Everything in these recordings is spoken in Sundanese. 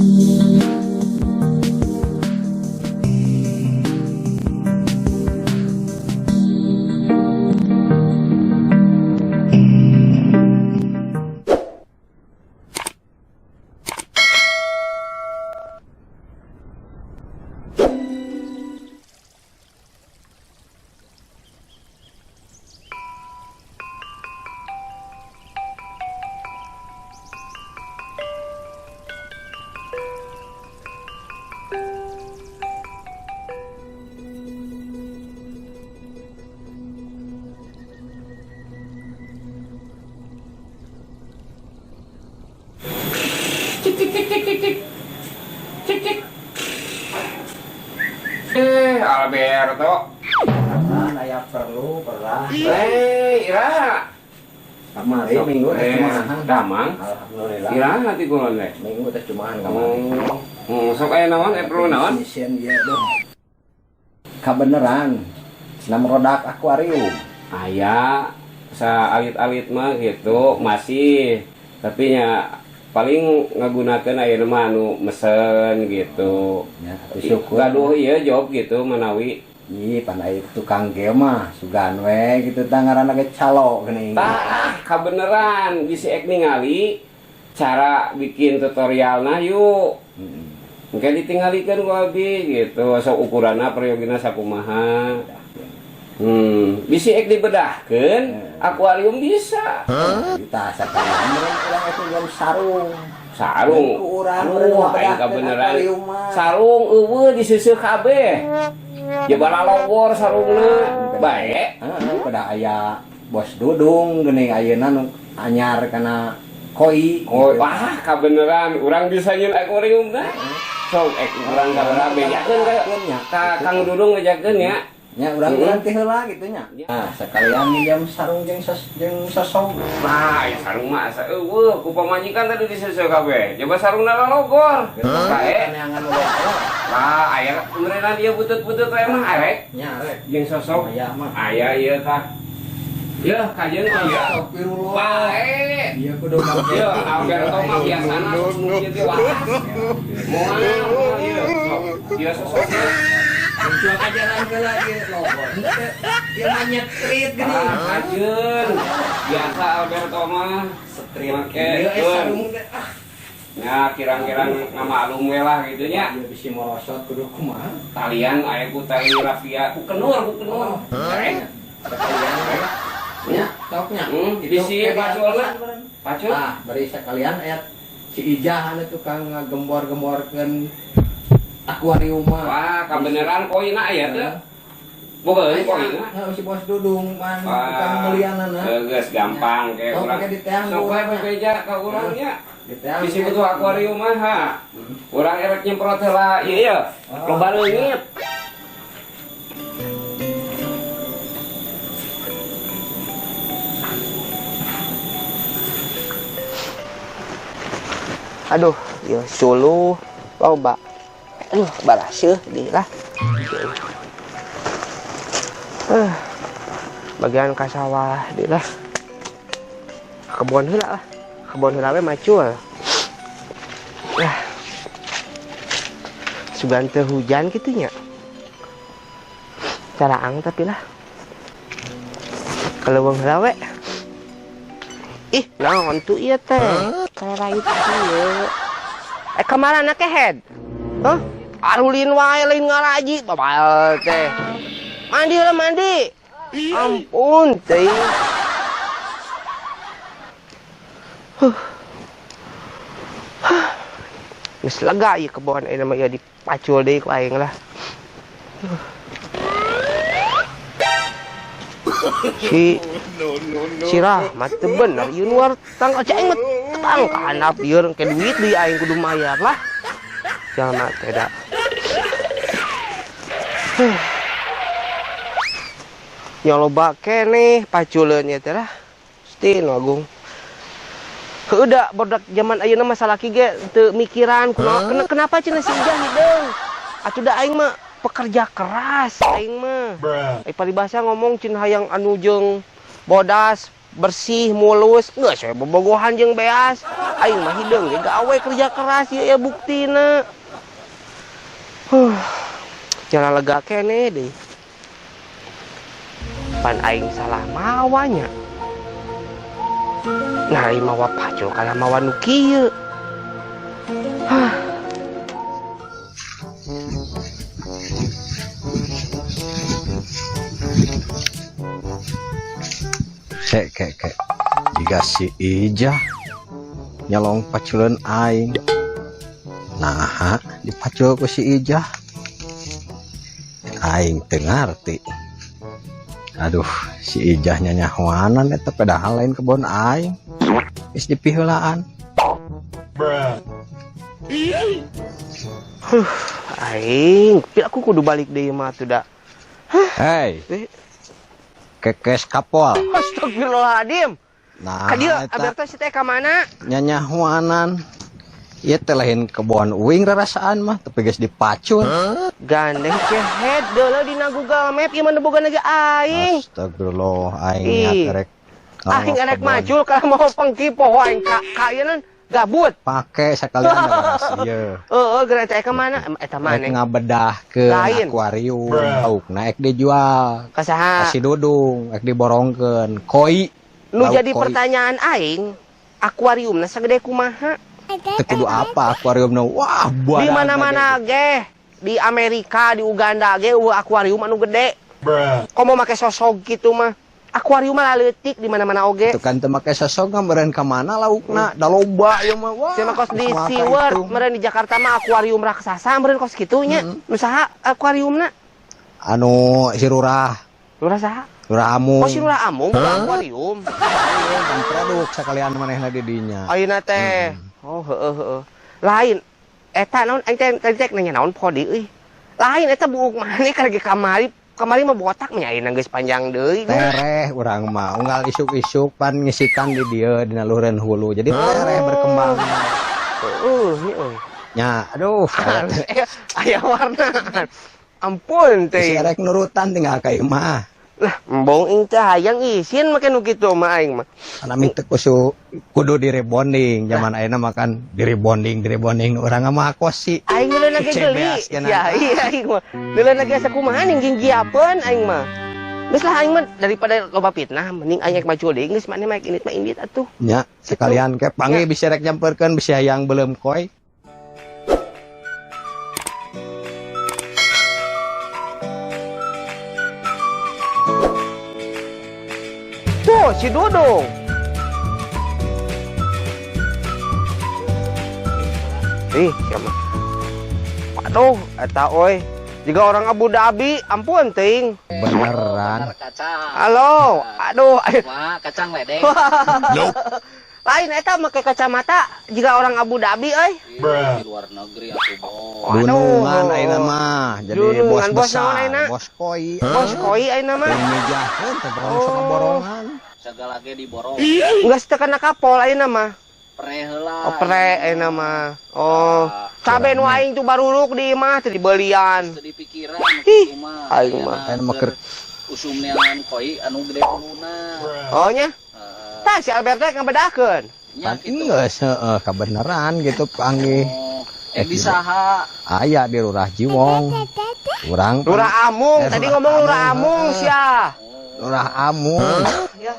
Cik cik cik cik cik cik. Cik cik. Eh, Alberto. Kapan aya perlu perah. Eh, Ira. Kamari minggu teh cumahan. Damang. Alhamdulillah. Ira nanti kulon teh. Minggu teh cumahan kamari. Oh, sok aya naon, perlu naon? Mission ieu duh. Kabeneran. Senam rodak akuarium. Aya sa alit-alit mah gitu masih, tapi nya paling ngagunakeun ayeuna mah anu mesen gitu. Ya, atuh syukur. Gaduh ieu job gitu manawi. Ih, pandai tukang ge mah sugan we gitu tah ngaranna ge calo geuning. Tah, kabeneran bisi ek ningali cara bikin tutorialna yuk. Engke ditinggalikeun ku abi gitu, sok ukuranna peryogina sakumaha. Bisi ek dibedahkeun, akuarium bisa. Kita sakalian meureun urang itu jam sarung. Sarung. Ku urang meureun Aduh, aing ngabedahkeun kabeneran. akuarium mah. Sarung eueuh diseuseuh kabeh. Ya balalogor sarungna. Bae. Heeh, pada aya Bos Dudung geuning ayeuna nu anyar kana koi. Oh, gitu. wah, kabeneran urang bisa nyeun akuarium teh. Sok ek urang kabeneran bejakeun ka Kang Dudung ngejakeun ya. Nya urang urang teh heula kitu nya. Nah, sekalian minjam sarung jeung jeung sosok. Nah, ya sarung mah asa eueuh ku pamajikan tadi diseuseuh kabeh. Coba sarungna lalogor. Bae. Neangan logor. Lah, aya meureunna ieu butut-butut we mah arek. Nya arek. Jeung sosok Aya mah. Aya ieu tah. Yeuh, kajeun mah ieu. Astagfirullah. Bae. Ieu kudu make. Yeuh, Alberto mah biasana sok nu ieu teh waas. Moal ieu sok. Ieu sosokna. Muncul ajaran heula ieu logor. Ieu mah nyetrit geuning. Ah, kajeun. Biasa Alberto mah Setrit. Make Ieu sarung teh ah. Ya, kirang-kirang ngamaklum we lah gitu nya. Ieu bisi morosot kudu kumaha? Talian aya ku tali rafia, ku kenur, ku kenur. Rek. Sekalian we. Nya, toknya. Bisi paculna. Pacul. Ah, bari sekalian aya si Ijah anu tukang ngagembor-gemborkeun akuarium mah. Wah, kabeneran koina aya teh. Boga koina. Heeh, si Bos Dudung man tukang melianana. Geus gampang kayak Oh, urang. pakai diteang Sok we urang. bebeja ka urang nya. Diteang. Bisi butuh akuarium mah ha. Urang erek nyemprot heula ieu ya. Loba leungit. Aduh, ya suluh loba. Aduh, baraseuh deui lah. Bagian ka sawah deui lah. Kebon heula lah. Kebon heula we macul. Lah. Sugan teu hujan kitu nya. Caraang tapi lah. Kaleuweung heula we. Ih, naon tuh ieu teh? Karait ieu. Kamarana kehead? Hah? Arulin wae lain ngaraji babal teh. Mandi lah mandi. Ampun teh. Huh. Huh. Geus lega ieu kebon ayeuna mah ieu dipacul deui ku aing lah. Si si Rahmat teu bener ieu nu tang cek aing mah tang kanap ieu ke duit deui aing kudu mayar lah. Jalma teh da. Huh. Nya loba keneh paculeun ieu teh lah. Gusti nu agung. Heueuh da bodak zaman ayeuna mah salaki ge teu mikiran kunaon. Kenapa cenah si Ijah hideung? Atuh da aing mah pekerja keras aing mah. Paribasa ngomong cenah hayang anu jeung bodas Bersih mulus geus we bobogohan jeung beas. Aing mah hideung ge gawe kerja keras ieu ya buktina. Huh. Jalan lega keneh deui. Pan aing salah mawanya. Nah, aing mawa pacul kana mawa nu kieu. Hah. Cek kek kek. Jika si Ijah nyalong paculan aing. Nah, dipacul ku si Ijah. Aing teu ngarti. Aduh, si Ijah nyanyahoanan eta padahal lain kebon aing. Geus dipiheulaan. Huh, aing, pi aku kudu balik deui mah atuh da. Hei. Kekes kapol. Astagfirullahaladzim. Nah, ka dieu eta abah teh si teh ka mana? Nyanyahoanan. Ieu teh lain kebon uing rarasaan mah, tapi geus dipacul. Gandeng cehet deuleu dina Google Map ieu mah nu boga ge aing. Astagfirullah, aing niat Ih. rek Aing ngomong erek kebon. macul kalau mau pengki poho aing ka ieu naon gabut. Pake sakalian ras ieu. Heeh, geura teh ka mana? Eta Rek maneh. ngabedahkeun Lain. akuarium, laukna ek dijual. Ka saha? Ka si Dudung, ek diborongkeun. Koi. Nu Lauk jadi koi. pertanyaan aing, akuariumna sagede kumaha? Teu kudu apa akuariumna? Wah, Di badan mana-mana gede. ge, di Amerika, di Uganda ge eueuh akuarium anu gede. Komo make sosok gitu mah. Akuarium mah laleutik di mana-mana oge. Itu kan teu make sosok mah meureun ka mana laukna? Da loba ieu mah. Wah. Sia mah kos di kumaha SeaWorld, itu. meureun di Jakarta mah akuarium raksasa meureun kos kitu nya. Nu saha akuariumna? Anu si Lurah. Lurah saha? Lurah Amung. Oh si Lurah Amung bukan akuarium. Kan produk sakalian manehna di dinya. Ayeuna teh. Oh heeh heeh. Lain eta naon aing teh tadi teh nanya naon podi euy. Lain eta buuk maneh ka lagi kamari. Kamari mah botak nya ayeuna geus panjang deui. Tereh urang mah unggal isuk-isuk pan ngisikan di dieu dina luhureun hulu. Jadi tereh berkembang. Heeh, nya euy. Nya, aduh. Aya warna. Ampun Si teh. erek nurutan tinggal ka imah. Lah, embong ing teh hayang isin make nu kitu mah aing mah. Karena teu kusu kudu di rebonding. Zaman ayeuna mah kan di rebonding, di rebonding urang mah kos si. Aing ngeuleuh ge geli. Cebeas cenah. Ya, iya aing mah. Ngeuleuh ge asa kumaha ning ginggiapeun aing mah. Geus lah aing mah daripada loba fitnah mending aing maju deui geus maneh mah indit mah indit atuh. Nya, sekalian ke panggih bisa rek nyamperkeun bisa hayang beuleum koi. Tuh si Dudung. Ih, siapa? Waduh, eta oi. Jika orang Abu Dhabi, ampun ting. Beneran. Kacang. Halo, aduh. Wah, kacang ledeng. Lain eta make kacamata jika orang Abu Dhabi euy. Di luar negeri atuh, Bos. Dunungan ayeuna mah jadi bos Dunungan, bos naon besar, ayeuna? bos koi. Bos koi ayeuna mah. Yang mijahkeun teh borong sok borongan. Segala ge diborong. Geus teu kena kapol ayeuna mah. Pre heula. Oh, pre ayeuna mah. Oh, cabe nu aing tuh baruruk di imah teu dibelian. Teu dipikiran Ih, kitu mah. aing mah. Ayeuna mah keur usum neangan koi anu gede huluna. Oh nya. Heeh. Tah si Albert teh ngabedahkeun. Nya pan kitu. geus heeh kabeneran gitu panggih. Oh, di saha? Aya di Lurah Jiwong. Urang Lurah Amung, tadi Lurah ngomong Lurah Amung, Amung heeh. sia. Lurah Amung. Ya.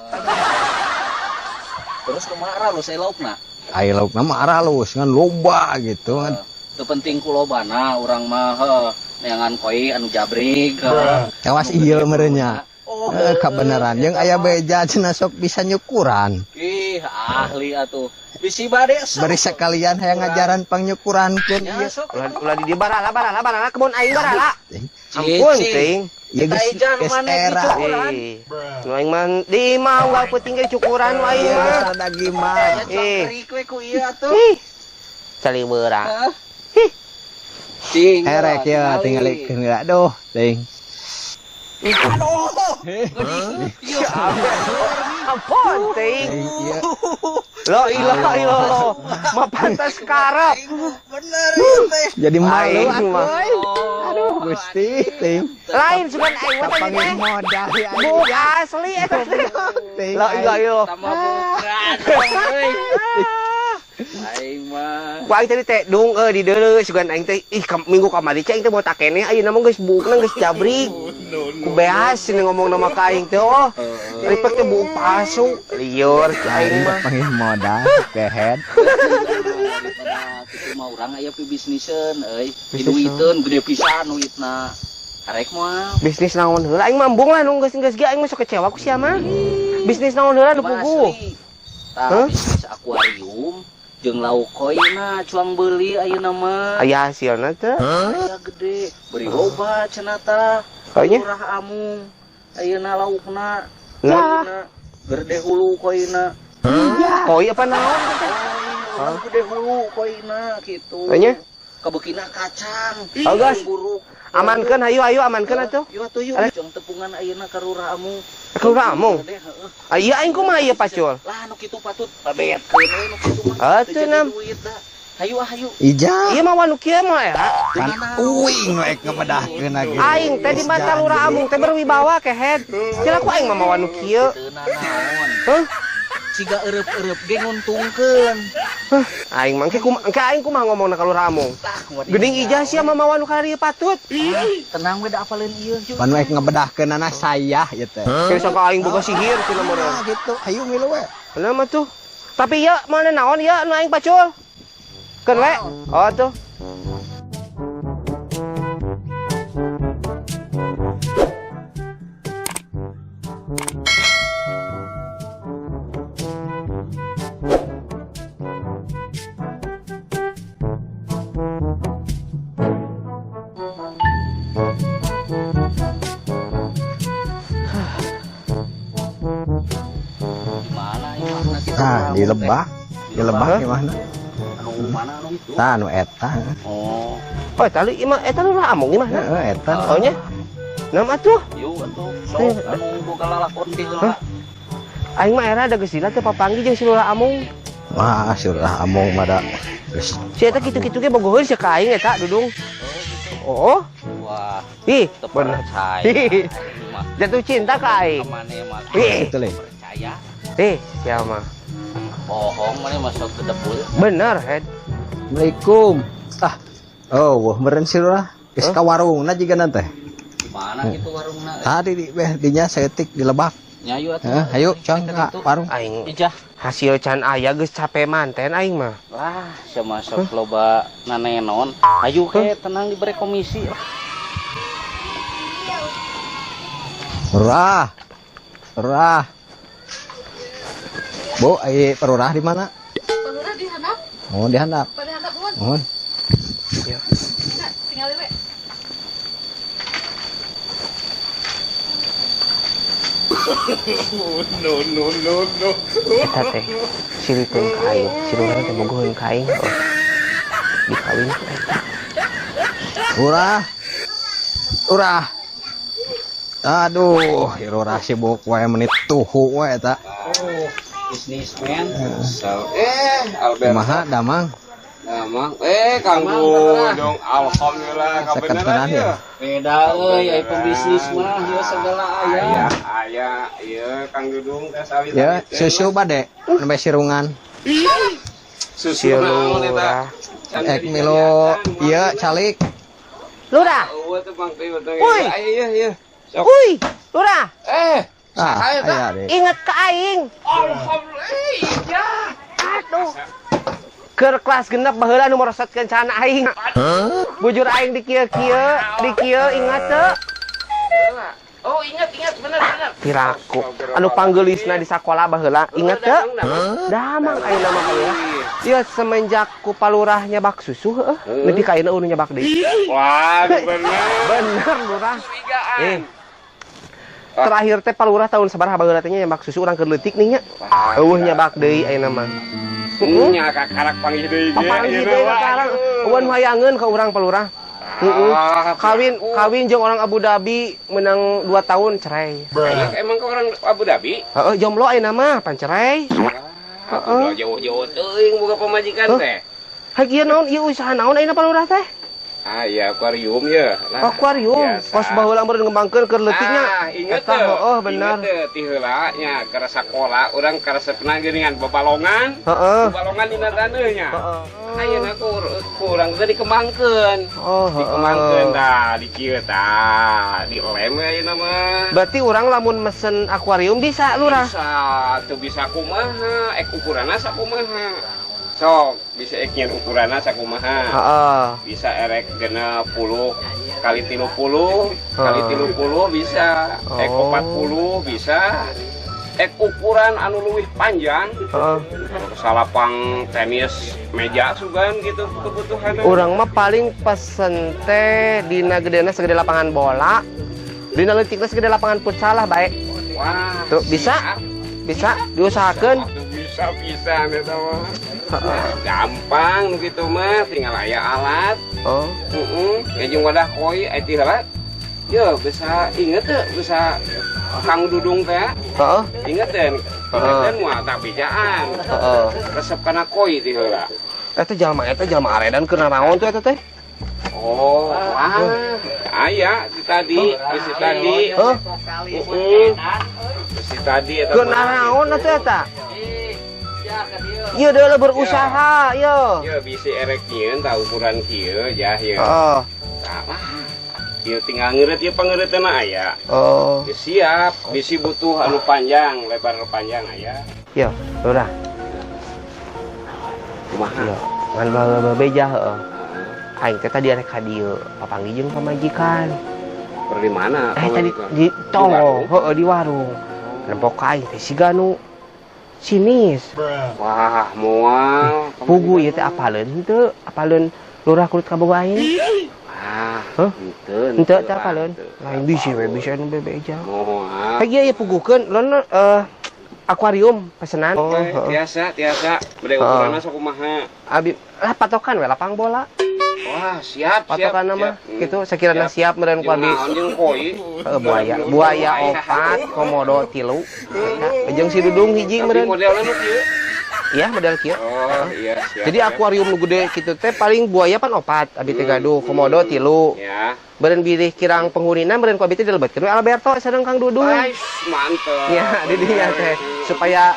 Terus kumaha aralus aya laukna? Aya laukna mah aralus ngan loba gitu kan. Teu penting ku lobana urang mah heuh neangan koi anu jabrig. Kawas ieu meureun nya. Oh, Kabeneran jeung aya beja cenah sok bisa nyukuran. Ih, ahli atuh. Bisi bade sok. Bari sekalian hayang ngajaran pangnyukurankeun Ya, ieu. sok. Ulah ulah di dieu barala barala barala kebon aing barala. Ampun Cicing. ting. Ya Kita geus ijan geus maneh era. dicukuran. Ih. Nu aing mah di imah unggal peuting ge cukuran nu aing Iya mah. geus rada gimana. Ya, Ih. kerik we ku ieu atuh. Ih. Saliweura. Hah? Cing. Erek ya tingali keun aduh ting. Ampun ting. Iya. Lo ilah ilah. Mah pantas karep. Jadi malu Aing mah. atuh. Aduh. Gusti ting. Lain sugan aing mah tadi teh. Modal Buuk asli eta teh. La ilaha illallah. Tambah bukan. Aing mah. Ku aing tadi teh dung euy di deuleu sugan aing teh ih minggu kamari cai aing teh botak keneh ayeuna mah geus buukna geus jabrik. Ku beas sini ngomong nama ka aing teh oh. Ripek teh buuk palsu. Lieur cai aing mah. Panggil modal kehead. Kitu mah urang aya pibisniseun euy. Diduiteun gede pisan duitna. Arek moal. Bisnis naon heula aing mah embung lah nu geus-geus ge aing mah sok kecewa ku sia mah. Bisnis naon heula nu puguh. Tah bisnis akuarium jeung lauk koi na cuang beuli ayeuna mah. Aya hasilna teh. Aya gede, beri loba cenah tah. Murah amung. Ayeuna laukna. Nah, gede hulu koina. Koi apa naon teh? Gede hulu koina kitu. Nya? Kabekina kacang. Oh, gas. Amankeun hayu hayu amankeun atuh. Yuk atuh yuk. Jeung tepungan ayeuna ka Lurah Amung. Ka Lurah Amung? Iya aing kumaha ieu pacul? Lah nu kitu patut babetkeun we nu kitu mah. Atuh nam. Hayu ah hayu. Ija. Ieu mah wanu kieu mah ya. Kan uing nu ek ngabedahkeun lagi. Aing teh di mata Lurah Amung teh berwibawa kehed. Cenah ku aing mah mawa nu kieu. Teu nanaon. Heuh? Siga eureub-eureub ge nguntungkeun. Hah, aing mah engke aing kumaha ngomongna ka Lurah Amung. Geuning ijah sia mah mawa nu ka dieu patut. Tenang we da apaleun ieu. Pan we ngebedahkeunana saya ieu teh. Kira sangka aing boga sihir cenah meureun. Gitu, hayu milu we. Bener mah tuh. Tapi ieu mana naon ieu nu aing pacul? Keun we. Oh tuh. Nah, di lebak gimana? Anu mana anu itu? Tah anu eta. Oh. Oh, eta lu imah eta Lurah Amung imah. Heeh, eta. Oh nya. Nama atuh. Yuk atuh. Sok anu boga lalakon di heula. Aing mah era da geus lila teu papanggih jeung si Lurah Amung. Wah, si Lurah Amung mah da geus. Si eta kitu-kitu ge bogoheun sia ka aing eta Dudung. Oh. Wah. Ih, bener. Jatuh cinta ka aing. Ih, percaya. Eh, siapa? Bohong mana masuk ke dapur. Bener, Head. Assalamualaikum. Ah. Oh, wah meureun si Lurah. Geus ka warungna jiga teh. Di mana kitu warungna? Tadi di beh dinya saeutik di lebak. Nya ayo atuh. Heuh, hayu cong ka warung. Aing. Ijah. Hasil can aya geus capek manten aing mah. Lah, sia masuk loba nanenon. Hayu ke tenang dibere komisi. Lurah. Lurah. Bu, ai perurah di mana? Perurah di handap. Oh, di handap. Pada handap mun. Oh. Ya. Nah, tinggal we. No no no no. Eta teh silikeun ka aing, si Lurah teh bogoheun ka aing. Oh. Dikawin ku eta. Lurah. Lurah. Aduh, Lurah sibuk wae menit tuhu wae eta. Oh. Bisnismen. Albert. Kumaha damang? Damang. Kang Dudung, alhamdulillah kabeneran ya. Beda euy ai pebisnis mah ieu segala aya. Aya, ieu Kang Dudung teh sawit. Ya, susu bade nembe sirungan. Susu naon eta? Ek milo ieu calik. Lurah. Woi. Iya, iya. Woi, Lurah. Ah, ingat ke aing. Alhamdulillah. Iya. Aduh. Keur kelas genep baheula nu merosotkeun cana aing. Bujur aing di kieu-kieu, di kieu ingat teu? Oh, ingat ingat bener bener. Piraku. Anu panggeulisna di sakola baheula, ingat teu? Damang aing nama ka. Ieu semenjak ku palurah nyabak susu heuh, nepi ka ayeuna eueuh nyabak deui. Wah, bener. Bener lurah. Terakhir teh palurah tahun sabaraha baheula teh nya nyabak susu urang keur leutik nih nya. Eueuh nyabak deui ayeuna mah. Nya kakarak panggih deui ge. Panggih deui kakarak. Eueuh nu hayangeun ka urang palurah. Heeh. Kawin jeung orang Abu Dhabi menang 2 tahun cerai. Emang ke orang Abu Dhabi? Heeh, jomblo ayeuna mah pan cerai. Heeh. Jauh-jauh teuing boga pamajikan teh. Hak ieu naon ieu usaha naon ayeuna palurah teh? Ah iya akuarium ya. Lah, akuarium. Kos baheula meureun ngembangkeun keur leutiknya. Ah, inget teh. Heeh, bener. Inget teh ti heula nya keur sakola urang karesepna geuningan babalongan. Heeh. Babalongan dina taneuh nya. Heeh. Ayeuna ku urang teh dikembangkeun. Oh, heeh. Dikembangkeun tah di kieu tah, dilem we ayeuna mah. Berarti urang lamun mesen akuarium bisa lurah? Bisa, teu bisa kumaha, ek ukuranna sakumaha. Sok, bisa ek nyen ukuranna sakumaha. Heeh. Bisa erek 60 kali 30 kali 30 bisa, ek 40 bisa. Ek ukuran anu leuwih panjang. Heeh. Salapang tenis meja sugan gitu kebutuhan. Urang mah paling pesen teh dina gedena segede lapangan bola. Dina leutikna segede lapangan futsal lah bae. Wah, tuh bisa? Bisa diusahakeun. Bisa bisa eta mah. Gampang gitu mah, tinggal aya alat. Oh. Heeh, jeung wadah koi aya ti heula. Ye, bisa inget teu bisa Kang Dudung teh. Heeh. Inget teh. Inget moal tak bejaan. Heeh. Resep kana koi ti heula. Eta jalma aredan keur naraon tuh eta teh? Oh, wah. Aya di tadi, bisi tadi. Heuh. Bisi tadi eta. Keur naraon atuh eta? Ieu deui berusaha, ieu. Ieu bisi erek nyieun tah ukuran kieu jah ieu. Heeh. Tah, ieu tinggal ngeureut ieu pangeureutna aya. Oh. Ieu siap, bisi butuh anu panjang, lebar panjang aya. Ieu, lurah. Kumaha? Ieu, ngan bae beja heueuh. Aing teh tadi arek ka dieu, papanggih jeung pamajikan. Keur di mana? Tadi di tonggo, heueuh di warung. Nempok ka aing teh siga nu sinis. Wah, moal. Pugu ieu teh apaleun henteu? Apaleun lurah kulit kaboga aing? Ah, heuh? Henteu. Henteu teh apaleun. Lain bisi we bisi anu bebeja. Moal. Hei ieu pugukeun lon akuarium pesenan. Oh, tiasa, tiasa. Bade ukuranna sakumaha? Abi lah patokan we lapang bola. Wah, siap, siap. Patokan mah gitu sakirana siap meureun ku abi. Jeung koi. Heeh, buaya. Buaya 4, komodo 3. Jeung si Dudung hiji meureun. Modelna nu kieu. Iya, model kieu. Oh, iya, siap. Jadi akuarium nu gede kitu teh paling buaya pan 4, abi teh gaduh, komodo 3. Ya. Beureun bilih kirang penghunina meureun ku abi teh dilebetkeun we Alberto sareng Kang Dudung. Mantep. Ya, di dinya teh supaya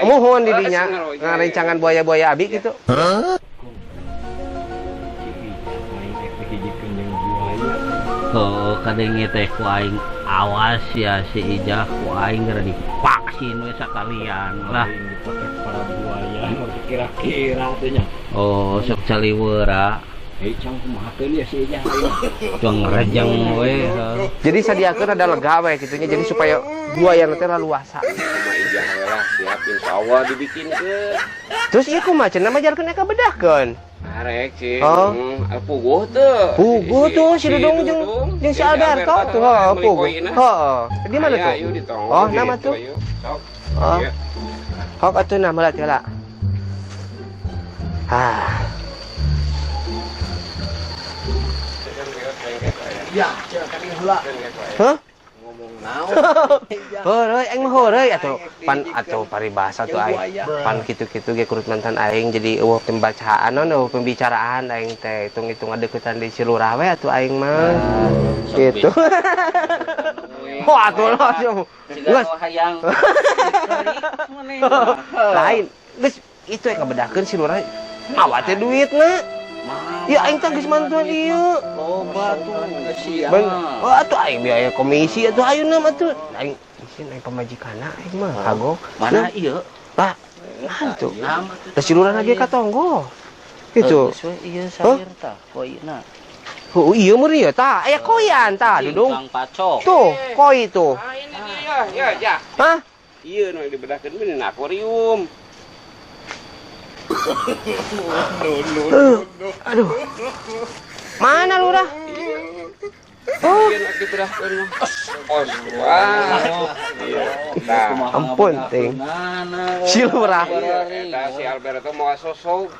muhun di dinya ngarencangan buaya-buaya abi gitu. Hah? Oh, kadenge teh ku aing awas ya si Ijah ku aing geura divaksin we sakalian lah. Dipake para buaya kira-kira teh nya. Oh, sok caliweura. Hei, cang kumahakeun ya si Ijah. Cang rejeng we. Jadi sadiakeun ada lega we kitu nya jadi supaya buaya teh laluasa. Kumaha Ijah we lah, siap insyaallah dibikinkeun. Terus ieu kumaha cenah majarkeun eka bedahkeun? Arek sih, oh. Puguh tuh. Puguh tuh si Dudung jeung si Alberto tuh, heeh, puguh. Heeh. Di mana tuh? Oh, nama tuh. Oh. Hok atuh nah meulat heula. Ah. Ya, cek kami heula. Hah? Ngomong naon? Heureuy aing mah heureuy atuh pan atuh paribasa tuh aing. Pan kitu-kitu ge kurut mantan aing jadi eueuh pembacaan eueuh pembicaraan aing teh hitung-hitung ngadeukeutan di si lurah we atuh aing mah. Gitu. Wah atuh lah. Geus hayang. Lain geus itu yang ngabedahkeun si lurah. Mawa teh duitna. Ya aing teh geus mantuan ieu. Loba tuh geus. Oh atuh aing biaya komisi atuh ayeuna mah atuh. Aing isin aing pamajikanna aing mah kagok. Mana ieu? Lah, mana tuh? Da si lurah lagi ka tonggo. Gitu. Geus we ieu sair tah koina. Heuh ieu meureun ieu tah. Aya koyan tah Dudung. Tuh, koi tuh. Ah ini dia, ya, ya. Hah? Ieu nu dibedahkeun bener akuarium. No. Aduh. Mana lurah? Oh. Ampun ting. Si lurah. Si Alberto mau sosok.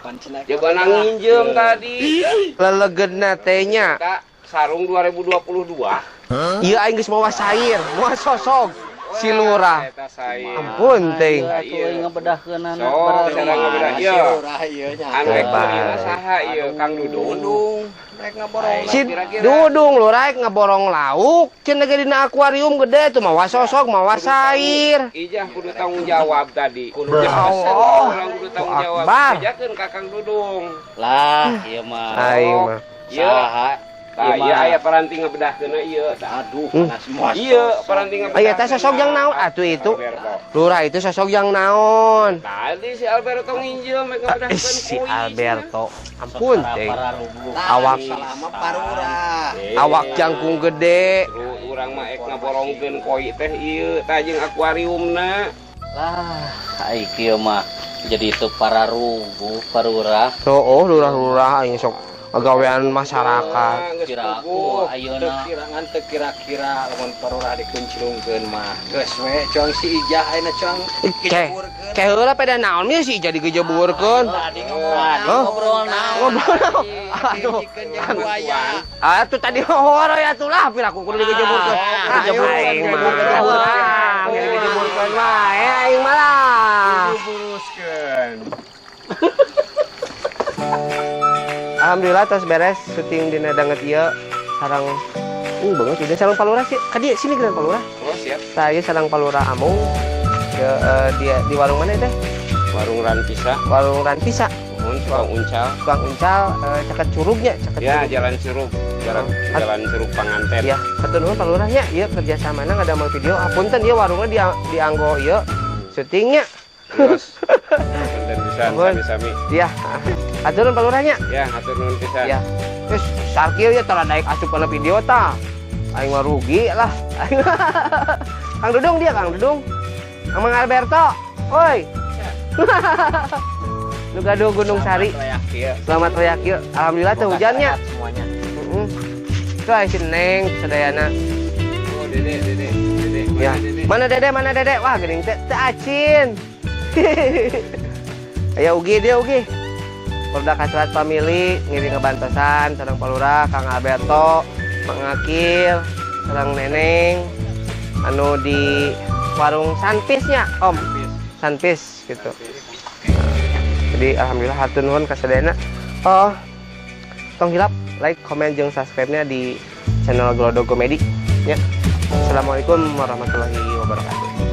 Coba nginjem tadi. Lelegeuna teh nya. Sarung 2022. Ieu aing geus mawa sair, mawa sosok. Si lurah. Eta saya. Ampun teuing. Atuh euy ngabedahkeunana. So, cara ngabedah Si ieu. lurah ieu nya. Anu rek Hebat. meulina saha ieu Kang Dudung. Dudung rek ngaborong. Si Kira-kira. Dudung lurah rek ngaborong lauk, cenah ge dina akuarium gede tuh mawa sosok, mawa sair. Ijah kudu tanggung jawab tadi. Kudu Allah. Urang kudu tanggung jawab. Akbar. Bejakeun ka Kang Dudung. Lah, ieu mah. Aing mah. Ieu Saha? tah ieu aya paranti ngabedahkeunna ieu tah. Aduh, panas semua. Ieu paranti ngabedahkeunna. Aya teh sosok yang naon atuh itu. Alberto. Lurah itu sosok yang naon? Tadi si Alberto nginjil mek Eh, ngabedahkeun si koi. Alberto. Ampun teuing. Pararuguh. Awak Salama parurah. Eh, awak jangkung gede. Terus urang mah ek ngaborongkeun koi teh ieu tah jeung akuariumna. Lah, ai kieu mah jadi teu pararuguh parurah. Oh, oh lurah-lurah aing sok gawean masyarakat. Geus Kira puguh. aku ayeuna Teu kirangan teu kira-kira lamun parurah dikunclungkeun mah. Geus we cuang si Ijah ayeuna cuang Ke, ke heula pada naon nya sih jadi gejeburkeun. Tadi ngobrol. Hah? Ngobrol naon? Ngobrol naon? Aduh. Dijikeun jeung buaya. Atuh tadi horo ya atuh lah piraku kudu digejeburkeun. Ah, Aing mah. Urang digejeburkeun mah aing mah lah. Buruskeun. Alhamdulillah tos beres syuting dina danget ieu sareng banget udah sareng Palurah sih. Ka dieu sini geus Palurah. Oh, siap. Saya sareng Palurah Amung. Ke, di warung mana teh? Warung Ranpisa, Warung Ranpisa, nuhun tukang uncal. tukang uncal caket curugnya, caket Ya, curug. Jalan Curug, jalan Jalan Curug Panganten. Ya, hatur nuhun Pak Lurahnya, ieu kerjasamana ngadamel video. Apunten ieu warungna di dianggo ieu syutingnya. Terus. Punten pisan Nuhun. sami-sami. Ya, hatur nuhun Pak Lurahnya. Ya, hatur nuhun pisan. Ya. Terus sarkil ya tara naik asup kana video tah. Aing mah rugi lah. Kang Dudung dia, Kang Dudung. Kang Mang Alberto. Oi. Nu gaduh Gunung Sari. Selamat royak ieu. Alhamdulillah teu hujannya. Semuanya. Heeh. Itu aya si Neng sadayana. Oh, Dede, Dede, Dede. Mana Ya. Dede? Mana Dede? Mana Dede? Wah, geuning teh teu acin. Aya Ugi dia Ugi. Produk Hasrat Family ngiring ngebantosan sareng Palurah, Kang Alberto, Mang Akil, sareng Neneng anu di warung Sanpisnya, Om. Sanpis gitu. Jadi alhamdulillah hatur nuhun ka sadayana. Oh, tong hilap like, komen jeung subscribe-nya di channel Glodog Komedi ya. Assalamualaikum warahmatullahi wabarakatuh.